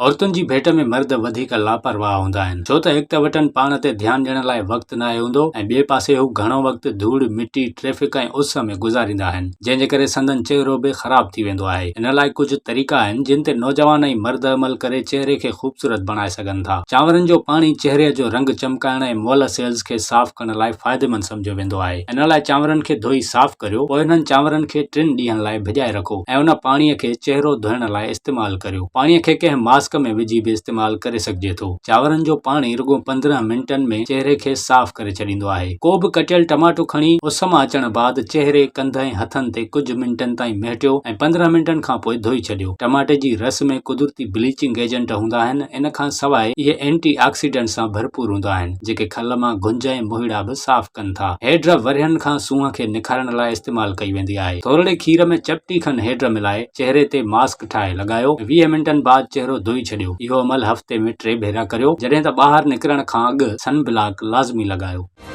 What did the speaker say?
عورتن جي ڀيٽ ۾ مرد وڌيڪ لاپرواهه هوندا آهن، ڇو ته هڪ ته وٽن پاڻ تي ڌيان ڏيڻ لاء وقت ناهي هوندو ۽ ٻئي پاسي هو گهڻو وقت ڌوڙ، مٽي، ٽريفڪ ۽ اس ۾ گذاريندا آهن، جنهن جي ڪري سندن چهرو به خراب ٿي ويندو آهي. ان لاء ڪجهه طريقا آهن، جن تي نوجوان ۽ مرد عمل ڪري چهري کي خوبصورت بڻائي سگهن ٿا. چانورن جو پاڻي چهري جو رنگ چمڪائڻ ۽ مئل سيلز کي صاف ڪرڻ لاء فائديمند سمجهيو ويندو آهي. ان لاء چانورن کي ڌوئي صاف ڪريو، پوء انهن چانورن کي ٽن ڏينهن لاء ڀڄائي رکو ۽ ان پاڻيء کي چهرو ڌوئڻ لاء استعمال ڪريو. پاڻيء کي ڪنهن ماسڪ ۾ وجهي به استعمال ڪري سگهجي ٿو. چانورن جو پاڻي رڳو 15 منٽن ۾ چهري کي صاف ڪري ڇڏيندو آهي. ڪو به ڪٽيل ٽماٽو کڻي اس مان اچڻ بعد چهري، ڪنڌ ۽ هٿن تي ڪجهه منٽن تائين مهٽيو ۽ 15 منٽن کان پوء ڌوئي ڇڏيو. ٽماٽي جي رس ۾ قدرتي بليچنگ ايجنٽ هوندا آهن، ان کان سواء اهي اينٽي آڪسيڊنٽ سان ڀرپور هوندا آهن، جيڪي کل مان گهنج ۽ موهيڙا به صاف ڪن ٿا. هيڊ ورهين کان سونهن کي نکارڻ لاء استعمال ڪئي ويندي آهي. ٿورڙي کير ۾ چپٽي کن هيڊ ملائي چهري تي ماسڪ ٺاهي لڳايو ۽ 20 منٽن بعد چهرو ڌوئي ڇڏيو. اهو عمل هفتي ۾ ٽي ڀيرا ڪريو جڏهن ته ٻاهر نڪرڻ کان اڳ سن بلاڪ لازمي لڳايو.